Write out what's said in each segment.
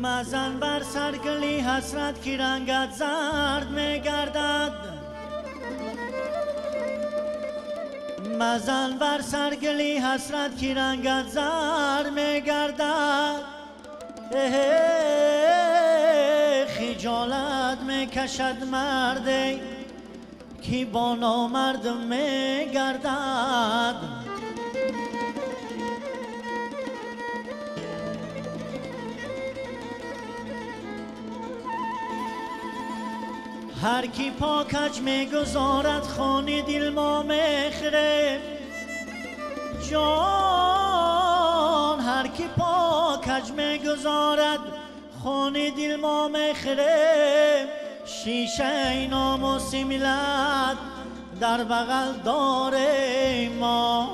مزن بر سرگلی حسرت کی رنگت زرد میگردد، مزن بر سرگلی حسرت کی رنگت زرد میگردد، خجالت میکشد مردی کی با نامرد میگردد. هر کی پاکج میگذارد خانی دل ما میخره جان، هر کی پاکج میگذارد خانی دل ما میخره، شیشه ناموسی ملت در بغل داره ما.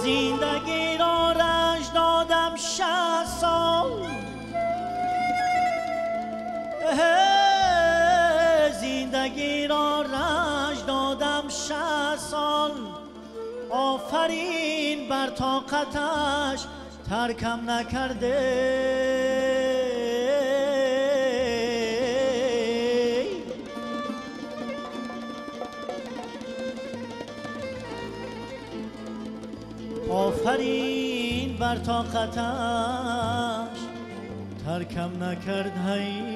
زندگی را رنج دادم 60 سال، زندگی را رنج دادم 60 سال، آفرین بر طاقتش ترکم نکرده. آفرین بر طاقتش ترکم نکرد. هی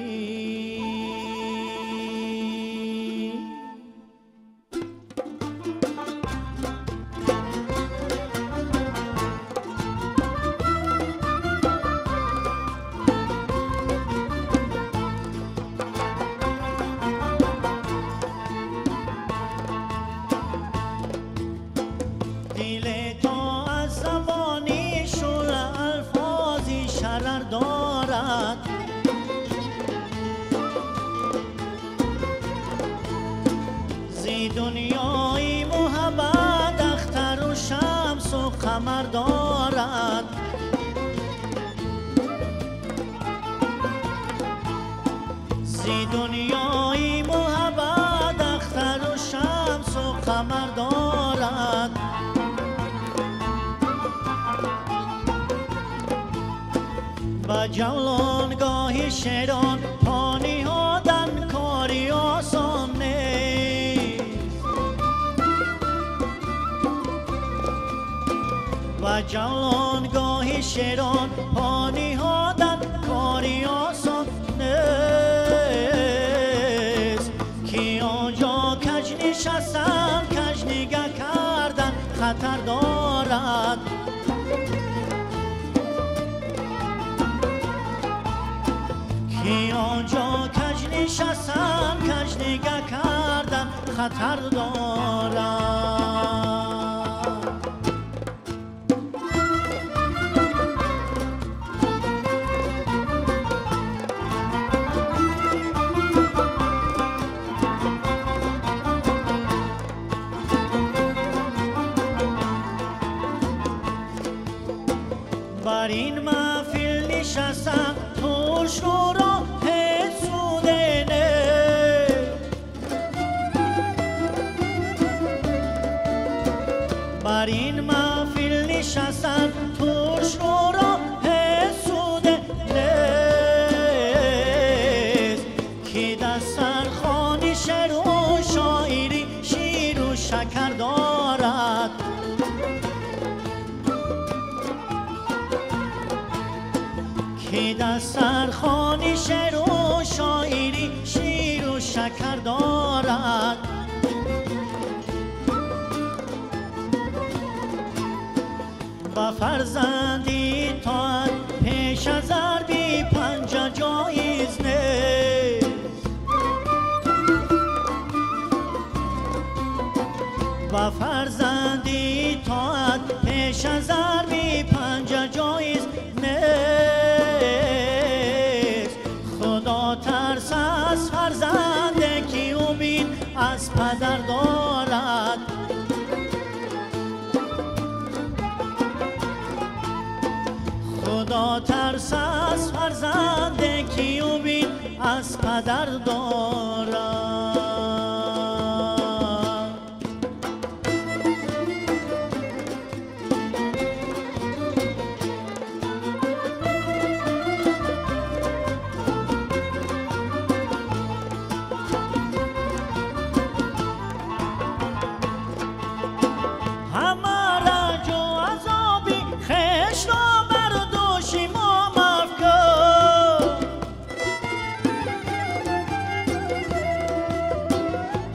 دنیای محبت اختر و شمس و قمر دارد، زی دنیای محبت اختر و شمس و قمر دارد. با جولانگاه شیران پانی هادن کاری آسان نیست، و جولانگاه شیران پانی هادن کاری آسان نیست، کی آنجا کج نشستن کج نگه کردن خطر دارد، کی آنجا کج نشستن کج نگه کردن خطر دارد. بر این محفل نشستم توش رو را سوده نه، بر این محفل نشستم توش رو را سوده نیست، کی دسترخوان شعر و شاعری شیر و شکر دارد، کی دسترخوان شعر و شاعری شیر و شکر دارد. با فرزندی طاعت پیش از ضربی پنجه جایز نیست، Ба фарзандӣ итоат пеш аз зарби панҷа ҷоиз нест. Худо тарс аз фарзанде ки умед аз падар дорад. Худо тарс аз фарзанде ки умед аз падар дорад. Ҳама ранҷу азоби хешро бар дӯши мо мафкун.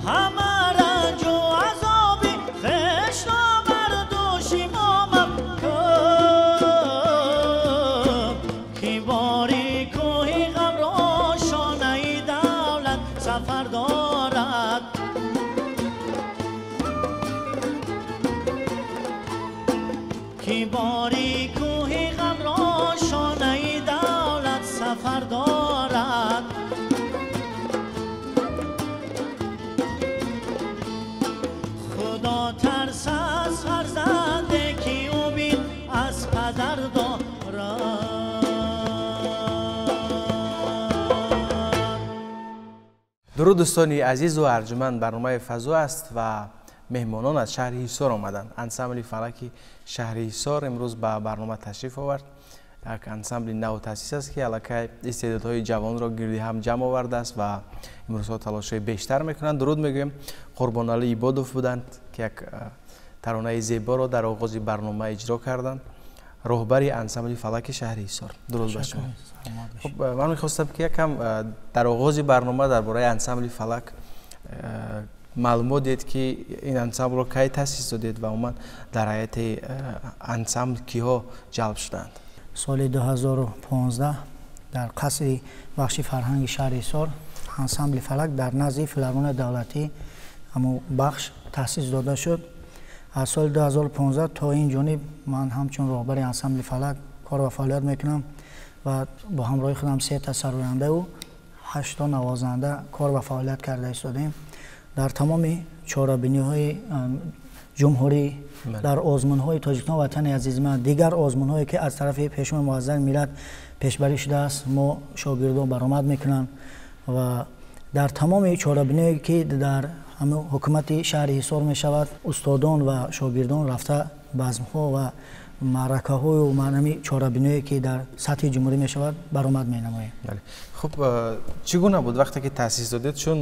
Ҳама ранҷу азоби хешро бар дӯши мо мафкун. Ки бори кӯҳи ғамро шонаи давлат сафар дорад. Ки бори кӯҳи ғамро шонаи давлат сафар дорад. Худо тарс аз фарзанде ки умед аз падар дорад. Дуруд, дӯстони азизу арҷуманд, барномаи «Фазо» аст ва меҳмонон аз шаҳри Ҳисор омаданд. Ансамбли «Фалаки» шаҳри Ҳисор имрӯз ба барнома ташриф овард. Як ансамбли навтаъсис аст, ки аллакай истеъдодҳои ҷавонро гирди ҳам ҷамъ овардааст ва имрӯзҳо талошҳои бештар мекунанд. Дуруд мегӯем. Қурбоналӣ Ибодов буданд, ки як таронаи зеборо дар оғози барнома иҷро карданд, роҳбари ансамбли «Фалаки» шаҳри Ҳисор. Дуруд ба шумо. Хуб, ман мехостам, ки якам дар оғози барнома дар бораи ансамбли «Фалак» маълумот диҳед, ки ин ансамблро кай таъсис додед ва умуман дар ҳайати ансамбл киҳо ҷалб шуданд? Соли 2015 дар қасри бахши фарҳанги шаҳри Ҳисор ансамбли «Фалак» дар назди филармонияи давлатӣ, ҳамун бахш, таъсис дода шуд. Аз соли 2015 то ин ҷониб ман ҳамчун роҳбари ансамбли «Фалак» кор ва фаъолият мекунам ва бо ҳамроҳи худам сета сарояндаву ҳашто навозанда кор ва фаъолият карда истодем. Дар тамоми чорабиниҳои ҷумҳурӣ, дар озмунҳои Тоҷикистон, Ватани азизи ман, дигар озмунҳое, ки аз тарафи Пешвои муаззами миллат пешбарӣ шудааст, мо шогирдон баромад мекунанд ва дар тамоми чорабиниҳое, ки дар ҳукумати шаҳри Ҳисор мешавад, устодон ва шогирдон рафта базмҳо ва маъракаҳою ҳами чорабиниҳое, ки дар сатҳи ҷумҳурӣ мешавад, баромад менамоем. Хуб, чӣ гуна буд вақте ки таъсис додед, чун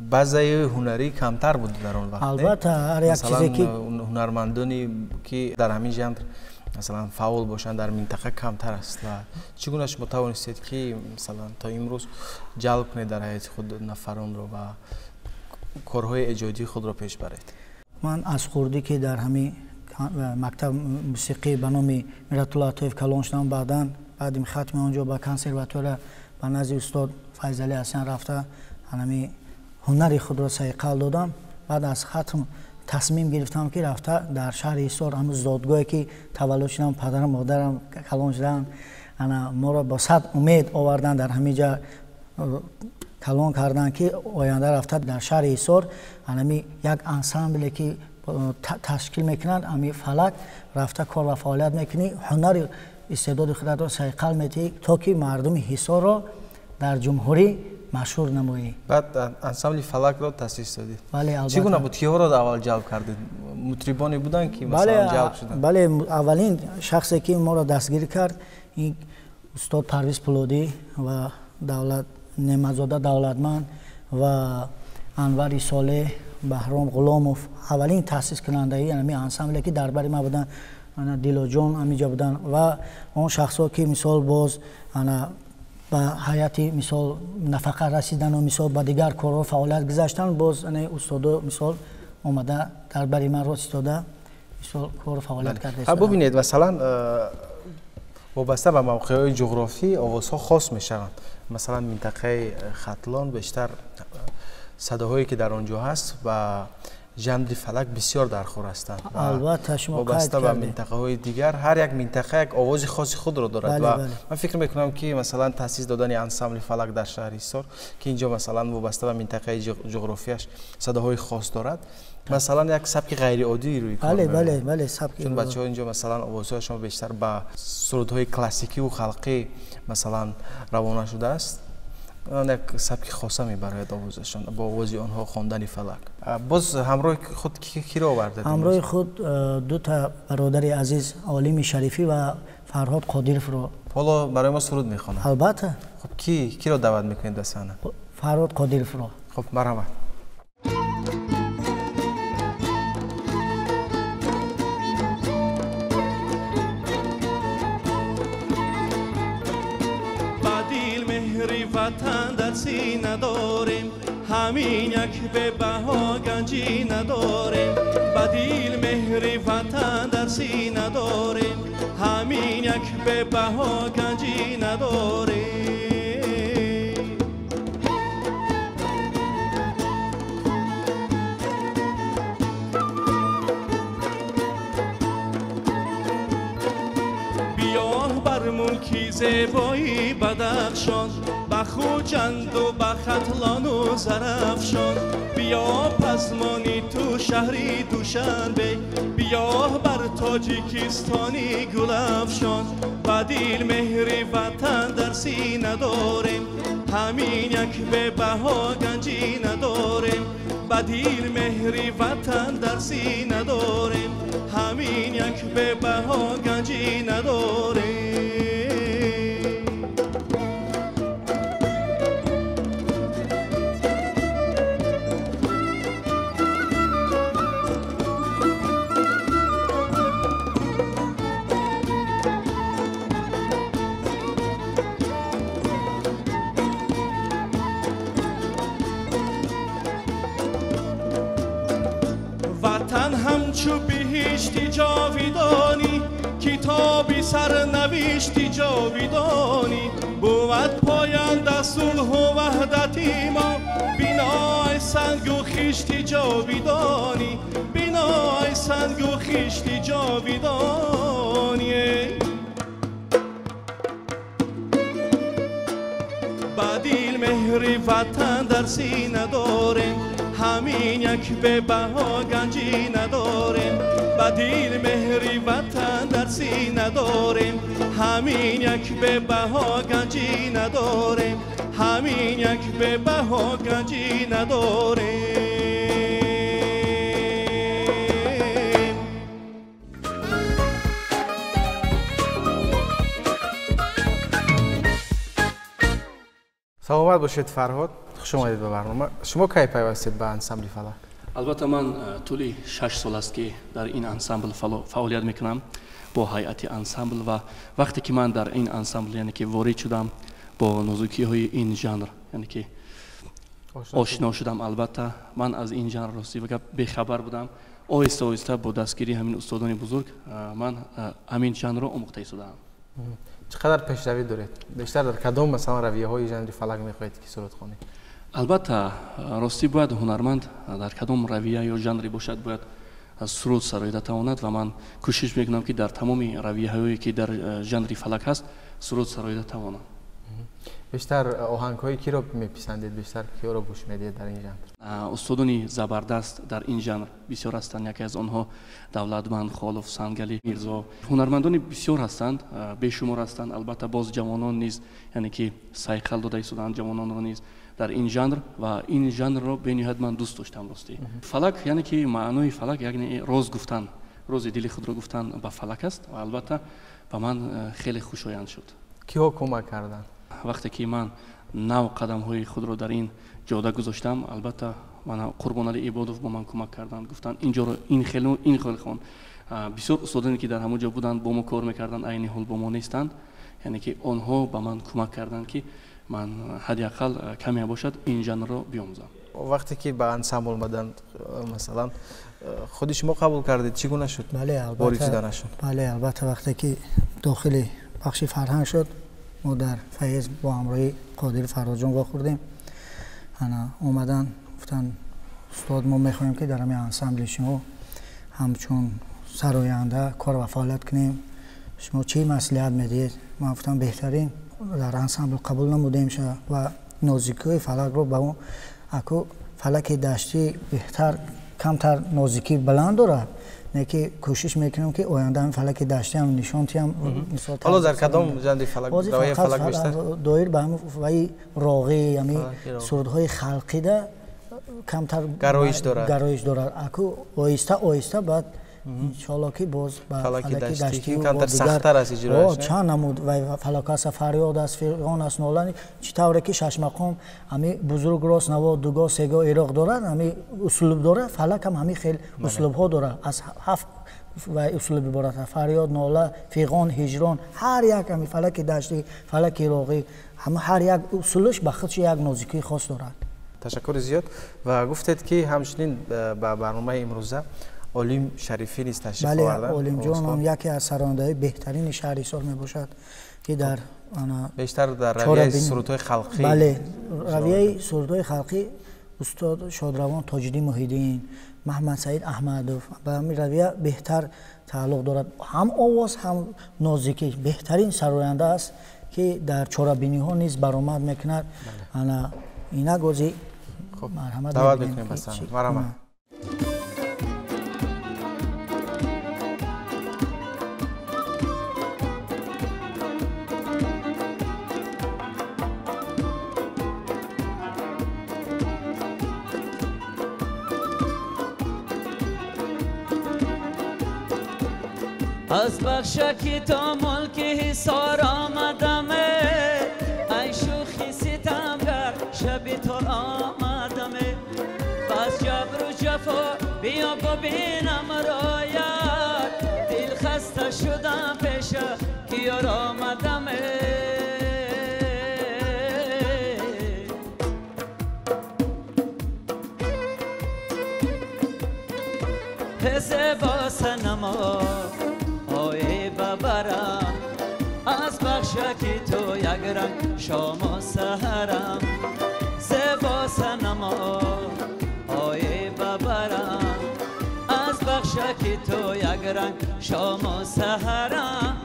базаи ҳунарӣ камтар буд дар он вақт? Албатта, ҳар як чизе ки ҳунармандоне, ки дар ҳамин жанр, масалан, фаъол бошанд, дар минтақа камтар аст. Ва чӣ гуна шумо тавонистед, ки, масалан, то имрӯз ҷалб кунед дар ҳайати худ нафаронро ва корҳои эҷодии худро пеш баред? Ман аз хурдӣ, ки дар ҳамин мактаб мусиқӣ ба номи Миратулло Атоев калон шудам, баъдан баъди хатми он ҷо ба консерватория ба назди устод Файзалӣ Ҳасан рафта, ҳанами ҳунари худро сайқал додам. Баъд аз хатм тасмим гирифтам, ки рафта дар шаҳри Ҳисор, ҳамун зодгоҳе, ки таваллуд шудам, падарам, модарам калон шуданд, ана моро бо сад умед оварданд, дар ҳамин ҷа калон карданд, ки оянда рафта дар шаҳри Ҳисор анами як ансамбле, ки ташкил мекунанд, ами «Фалак», рафта кор ва фаъолият мекунӣ, ҳунари истеъдоди худатро сайқал медиҳӣ, то ки мардуми Ҳисорро дар ҷумҳурӣ машҳур намоӣ. Баъд ансамбли «Фалакро» таъсис додед. Бале. Чӣ гуна буд, киҳоро аввал ҷалб кардед? Мутрибоне буданд, ки, масалан, ҷалб шуданд? Бале, аввалин шахсе, ки моро дастгирӣ кард, ин устод Парвиз Пулодӣ ва Давлат Неъматзода Давлатманд ва Анвари Солеҳ, Баҳром Ғуломов, аввалин таъсискунандаи ҳамин ансамбле, ки дар бари ман буданд, ана Дилоҷон ҳаминҷо буданд ва он шахсҳо, ки, мисол, боз ана ба ҳайати, мисол, нафақа расидану, мисол, ба дигар корҳо фаъолият гузаштанд, боз ана устодо, мисол, омада дар бари ман рост истода, мисол, кору фаъолият карда. Бубинед, масалан, вобаста ба мавқеъҳои ҷуғрофӣ овозҳо хос мешаванд. Масалан, минтақаи Хатлон бештар садоҳое, ки дар он ҷо ҳаст, ба жанри фалак бисёр дархӯр ҳастанд. Албатта, шумо вобаста ба минтақаҳои дигар ҳар як минтақа як овози хоси худро дорад ва ман фикр мекунам ки масалан таъсис додани ансамбли фалак дар шаҳри Ҳисор, ки инҷо масалан вобаста ба минтақаи ҷуғрофияш садоҳои хос дорад, масалан як сабки ғайриоддӣ рӯи кор меояд. Бале, бале, сабки. Чун бачаҳо инҷо масалан овозҳояшон бештар ба сурудҳои классикӣ ва халқӣ масалан равона шудааст. Як сабки хоса мебарояд овозашон, бо овози онҳо хондани фалак. Боз ҳамроҳи худ киро овардед? Ҳамроҳи худ ду та бародари азиз, Олими Шарифӣ ва Фарҳод Қодировро. Ҳоло барои мо суруд мехонанд? Албатта. Хуб, киро даъват мекунед ба саҳна? Фарҳод Қодировро. Хуб, марҳамат. Ватан дар сина дорем, ҳамин як бебаҳо ганҷӣ надорем. Ба дил меҳри ватан дар сина дорем, ҳамин як бебаҳо ганҷӣ надорем. Биёҳ бар мулки зебои Бадахшон, ба Хуҷанду ба Хатлону Зарафшон. Биё пазмони ту шаҳри Душанбе, биё бар Тоҷикистони гулафшон. Ба дил меҳри ватан дар сина дорем, ҳамин як бебаҳо ганҷӣ надорем. Ба дил меҳри ватан дар сина дорем, ҳамин як бебаҳо ганҷӣ надорем. Ватан ҳамчу биҳишти ҷовидонӣ, китоби сарнавишти ҷовидонӣ. Бувад поянда сулҳу ваҳдати мо, бинои сангу хишти ҷовидонӣ, бинои сангу хишти ҷовидонӣ. Ба дил меҳри ватан дар сина дорем, ҳамин як бебаҳо ганҷӣ надорем. Ба дил меҳри ватан дар сина дорем, ҳамин як бебаҳо ганҷӣ надорем, ҳамин як бебаҳо ганҷӣ надорем. Саломат бошед, Фарҳод, хуш омадед ба барнома. Шумо кай пайвастед ба ансамбли фалак? Албатта, ман тӯли 6 сол аст, ки дар ин ансамбл фаъолият мекунам бо ҳайати ансамбл, ва вақте ки ман дар ин ансамбл, яъне ки ворид шудам, бо нозукиҳои ин жанр, яъне ки ошно шудам. Албатта, ман аз ин жанр рости гап бехабар будам. Оҳиста оҳиста бо дастгирии ҳамин устодони бузург ман ҳамин жанрро омӯхта истодаам. Чӣ қадар пешравӣ доред? Бештар дар кадом масалан равияҳои жанри фалак мехоҳед ки суруд хонед? Албатта, ростӣ бояд ҳунарманд дар кадом равия ё жанре бошад, бояд суруд сароида тавонад, ва ман кӯшиш мекунам, ки дар тамоми равияҳое, ки дар жанри фалак ҳаст, суруд сароида тавонам. Бештар оҳангҳои киро меписандед, бештар киро гӯш медиҳед дар ин жанр? Устодони забардаст дар ин жанр бисёр ҳастанд. Яке аз онҳо Давлатманд Холов, Сангали Мирзо. Ҳунармандони бисёр ҳастанд, бешумор ҳастанд. Албатта, боз ҷавонон низ, яъне ки сайқал дода истодаанд ҷавононро низ дар ин жанр, ва ин жанрро бениҳоят ман дӯст доштам. Ростӣ фалак, яъне ки маънои фалак яъне роз гуфтан, рози дили худро гуфтан ба фалак аст, ва албатта ба ман хеле хушоянд шуд. Киҳо кӯмак карданд? Вақте ки ман нав қадамҳои худро дар ин ҷода гузоштам, албатта ман Қурбоналӣ Ибодов бо ман кӯмак карданд, гуфтанд инҷоро ин хелу ин хел хон. Бисёр устодоне ки дар ҳамон ҷо буданд, бо мо кор мекарданд, айни ҳол бо мо нестанд, яъне ки онҳо ба ман кӯмак карданд, ки ман ҳадди ақал каме бошад ин жанрро биомӯзам. Вақте ки ба ансамбл омаданд, масалан худи шумо қабул кардед, чӣ гуна шуд? Бале, албатта, бале, албатта, вақте ки дохили бахши фарҳанг шуд, мо дар файз бо ҳамроҳи Қодир Фарҳодҷон вохӯрдем. Ана омадан, гуфтанд Устод, мо мехоҳем, ки дар ҳамин ансамбли шумо ҳамчун сароянда кор ва фаъолият кунем. Шумо чӣ маслиҳат медиҳед? Ман гуфтам, беҳтарин, дар ансамбл қабул намудем ва нозикиҳои фалакро ба он аку фалаки даштӣ беҳтар, камтар нозикӣ баланд дорад, не ки кӯшиш мекунам, ки оянда ҳамин фалаки даштӣ ҳам нишон диҳам. Ҳоло дар кадом жанри фалак, равияи фалак бештар? Доир ба ҳамин ваи роғӣ, ҳамин сурудҳои халқида камтар гароиш дорад. Гароиш дорад. Аку оҳиста оҳиста баъд иншоалло, ки боз ба фалаки даштӣ камтар сахттар аст иҷрояш. Чанд намуд фалак аст: фарёд аст, фиғон аст, нола. Чӣ тавре ки шашмақом ҳами бузург, рост, наво, дуго, сега, ироқ дорад, ҳами услуб дорад, фалак ҳам ҳами хел услубҳо дорад. Аз ҳафт услуб иборат: фарёд, нола, фиғон, ҳиҷрон. Ҳар як ҳами фалаки даштӣ, фалаки роғӣ, ҳар як усулаш ба худш як нозикии хос дорад. Ташаккури зиёд. Ва гуфтед, ки ҳамчунин ба барномаи имрӯза Олим Шарифӣ низ ташриф оварданд. Бале, Олимҷон ҳам яке аз сарояндаҳои беҳтарини шаҳри Ҳисор мебошад, ки дар бештар дар равияи сурудҳои халқӣ. Бале, равияи сурудҳои халқӣ, устод шодравон Тоҷиддин Муҳиддин, Маҳмадсаид Аҳмадов ба ҳамин равия беҳтар тааллуқ дорад. Ҳам овоз, ҳам нозикӣ, беҳтарин сароянда аст, ки дар чорабиниҳо низ баромад мекунад. Ана инак ози марҳамат. Даъват мекунем ба саҳна, марҳамат. Аз бахшаки то мулки Ҳисор омадаме, ай шӯхи ситамгар, шаби тор омадаме. Бас ҷабру ҷафо, биё бубинам роят, дил хаста шудам пеша ки ёр омадаме. Зебо санамо, ой бабарам, аз бахшаки ту як ранг шому саҳарам. Зебо санамо, ой бабарам, аз бахшаки ту як ранг шому саҳарам.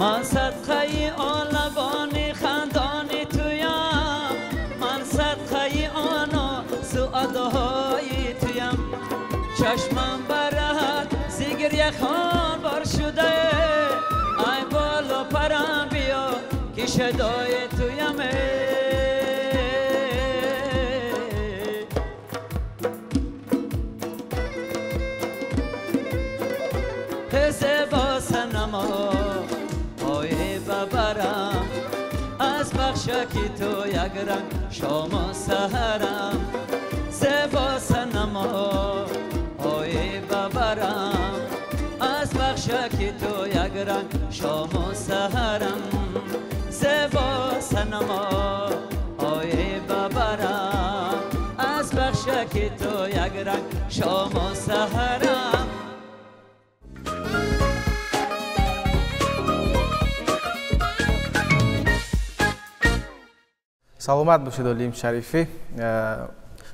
Ман садқаи он лабони хандони туям, ман садқаи оно суадоҳои туям. Чашмам бараҳат зи гирьяхон бор шуда, ай боло парам, биё ки шадои туяме. Зебо санамо, бабарам, аз бахшаки ту як ранг шому саҳарам. Зебо санамо, ой бабарам, аз бахшаки ту як ранг шому саҳарам. Зебо санамо, ой бабарам, аз бахшаки ту як ранг шому саҳарам. Саломат бошед, Олим Шарифӣ.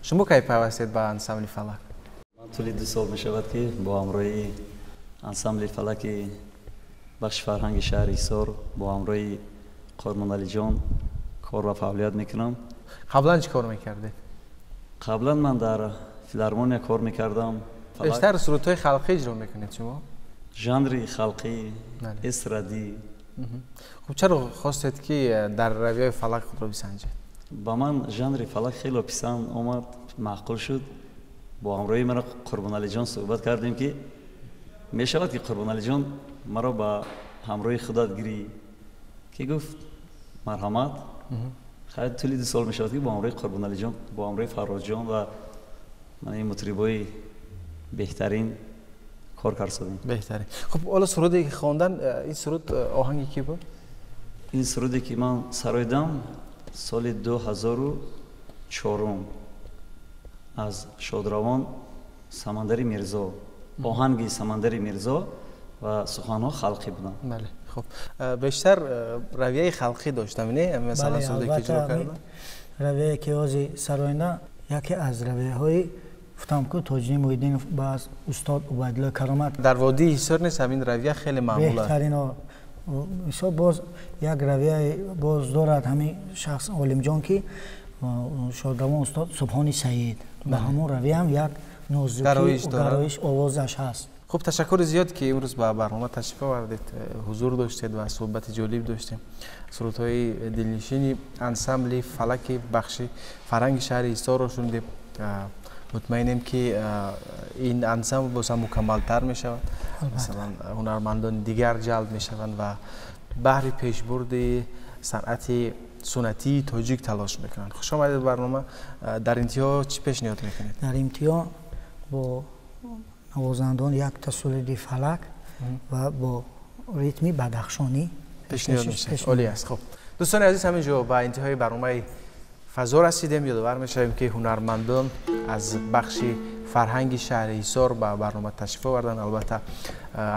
Шумо кай пайвастед ба ансамбли фалак? Ман тӯли 2 сол мешавад, ки бо ҳамроҳии ансамбли фалаки бахши фарҳанги шаҳри Ҳисор, бо ҳамроҳии Қурбоналиҷон кор ва фаъолият мекунам. Қаблан чӣ кор мекардед? Қаблан ман дар филармония кор мекардам. Бештар сурудҳои халқӣ иҷро мекунед шумо? Жанри халқӣ, эстрадӣ. Хуб, чаро хостед, ки дар равияи фалак худро бисанҷед? Ба ман жанри фалак хело писанд омад, маъқул шуд. Бо ҳамроҳии маро Қурбоналиҷон суҳбат кардем, ки мешавад, ки Қурбоналиҷон маро ба ҳамроҳи худат гирӣ, ки гуфт марҳамат. Хайр, тӯли 2 сол мешавад, ки бо ҳамроҳи Қурбоналиҷон, бо ҳамроҳи Фарроҷон ва ман мутрибои беҳтарин кор кардем. Беҳтарин. Хуб, ҳоло суруде ки хондан, ин суруд оҳанги кӣ буд? Ин суруде ки ман сароидам, Соли 2004 аз шодравон Самандари Мирзо, оҳанги Самандари Мирзо ва суханҳо халқӣ буданд. Бале, хуб, бештар равияи халқӣ доштам, не? Масалан, суруде ки иҷро кардам, равияе ки ҳозир сароянда, яке аз равияҳои гуфтам ку Тоҷиддин Муҳиддинов ба аз устод Убайдуллои Каромат. Дар водии Ҳисор нест ҳамин равия хеле маъмул аст. Беҳтарино ҳисоб боз як равияе боз дорад ҳамин шахс Олимҷон, ки шодравон устод Субҳони Саид, ба ҳамон равияам як нозукӣ, гароиш овозаш ҳаст. Хуб, ташаккури зиёд, ки имрӯз ба барнома ташриф овардед, ҳузур доштед ва суҳбати ҷолиб доштем. Сурудҳои дилнишини ансамбли фалаки бахши фарҳанги шаҳри Ҳисорро шунидем. Мутмаинем, ки ин ансамбл боз ҳам мукаммалтар мешавад, масалан, ҳунармандони дигар ҷалб мешаванд ва баҳри пешбурди санъати суннатии тоҷик талош мекунанд. Хуш омадед ба барнома. Дар интиҳо чӣ пешниҳод мекунед? Дар интиҳо бо навозандон як суруди фалак ва бо ритми бадахшонӣ пешниҳод мешавад. Олӣ аст. Хуб, дӯстони азиз, ҳамин ҷо ба интиҳои барномаи фазо расидем. Ёдовар мешавем, ки ҳунармандон аз бахши фарҳанги шаҳри Ҳисор ба барнома ташриф оварданд, албатта,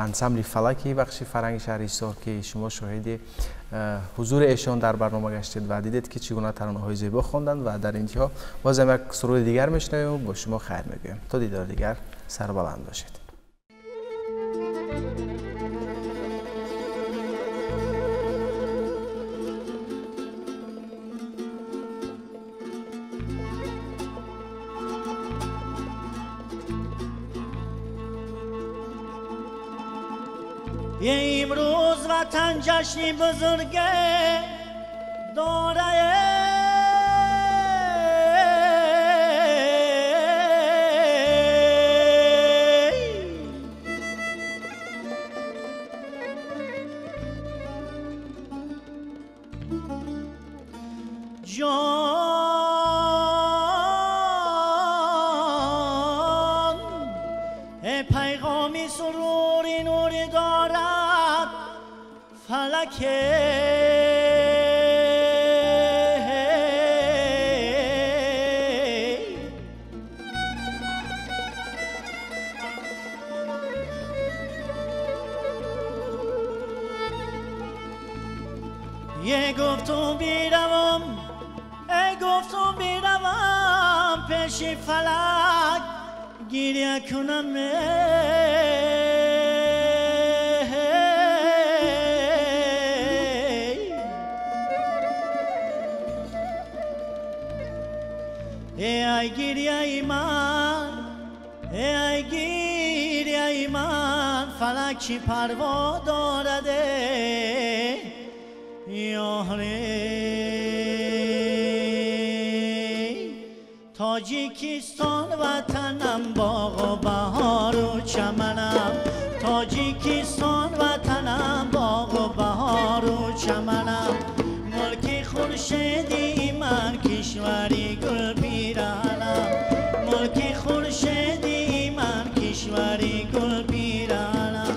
ансамбли фалаки бахши фарҳанги шаҳри Ҳисор, ки шумо шоҳиди ҳузури эшон дар барнома гаштед ва дидед, ки чӣ гуна таронаҳои зебо хонданд. Ва дар интиҳо бозам як суруди дигар мешунавем, бо шумо хайр мегӯем. То дидори дигар сарбаланд бошед. Имрӯз ватан ҷашни бузурге дорае, ҷон, пайғоми сурури нури дорад фалаке. Е гуфтум биравам, эй гуфтум биравам пеши фалак гиря кунам. Эй гиряи ман, эй гиряи ман, фалак чӣ парво дорад? Ёре, Тоҷикистон ватанам, боғу баҳору чаманам. Тоҷикистон ватанам, боғу баҳору чаманам. Мулки хуршеди ман, кишвари гулпираҳанам. Мулки хуршеди ман, кишвари гулпираҳанам.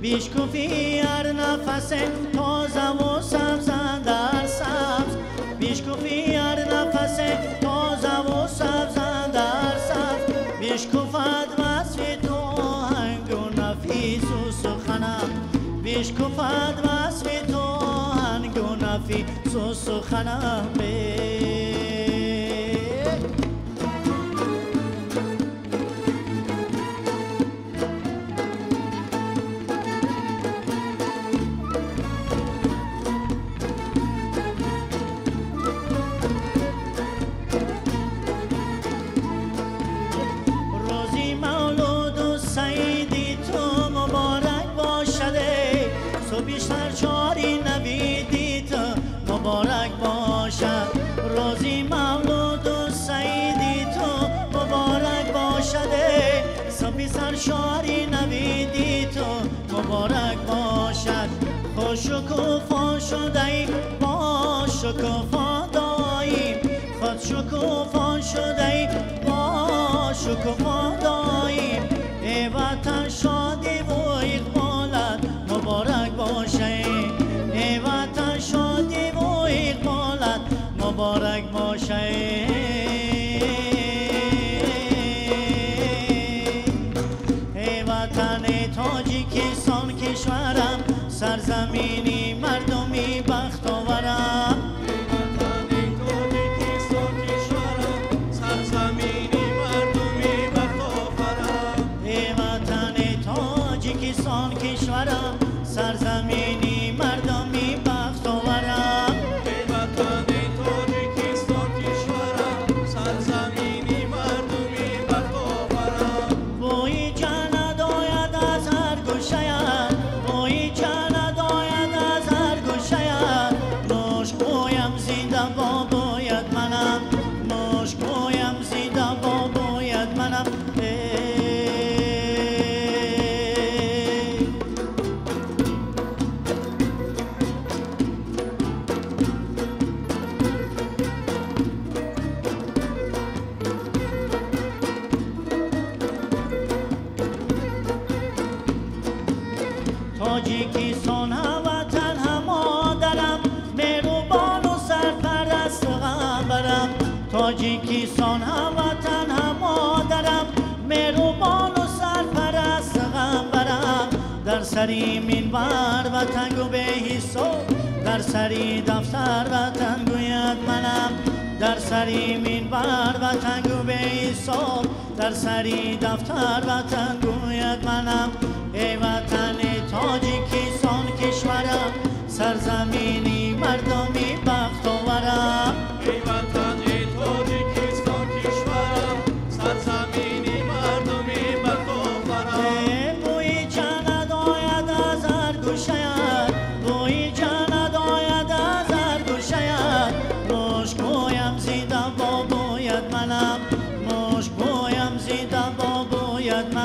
Бишкуфи ҳар нафасе тозаву сабз андар сабз, бишкуфи ҳар нафасе тозаву сабз андар сабз. Бишкуфад васфи ту оҳангу нафису суханам, бишкуфад васфи ту оҳангу нафису суханам. مبارک باشد روزی مولود و سعیدی تو مبارک باشد، صبح سرشاری نویدی تو مبارک باشد. خوش شکوفان شده ای با شکوفان داییم، خود شکوفان شده ای با شکوفان داییم. ای وطن شادی و اقبالت مبارک باشه، ای وطن شادی و اقبالت مبارک. мардуми бахтоварам. Эй ватан, эй Тоҷикистон кишварам, сарзамини мардуми бахтоварам. Эй ватан, эй Тоҷикистон кишварам, сарзамини мардуми бахтоварам. Эй ватан, эй Тоҷикистон кишварам, сарзамини мардуми бахтоварам. Бӯи ҷаннат ояд аз ҳар гӯшаят, бӯи ҷаннат ояд аз ҳар гӯшаят. Мушкбӯям зинда бобояд манам, мушкбӯям зинда бобояд манам. Тоҷикистон ҳамватан ҳамодарам, меҳрубону сарпараст ғамбарам. Тоҷикистон ҳамватан ҳамодарам, меҳрубону сарпараст ғамбарам. Дар сари минбар ватан гӯ беҳисоб, дар сари дафтар ватан гӯяд манам. Дар сари минбар ватан гӯ беҳисоб, дар сари дафтар ватан гӯяд манам. Эй ватан, эй Тоҷикистон кишварам, сарзамини мардуми бахтоварам. Эй ватан, эй Тоҷикистон кишварам, сарзамини мардуми бахтоварам. Бӯи ҷаннат ояд аз ҳар гӯшаят, бӯи ҷаннат ояд аз ҳар гӯшаят. Мушкбӯям зинда бобояд манам, мушкбӯям зинда бобояд манам.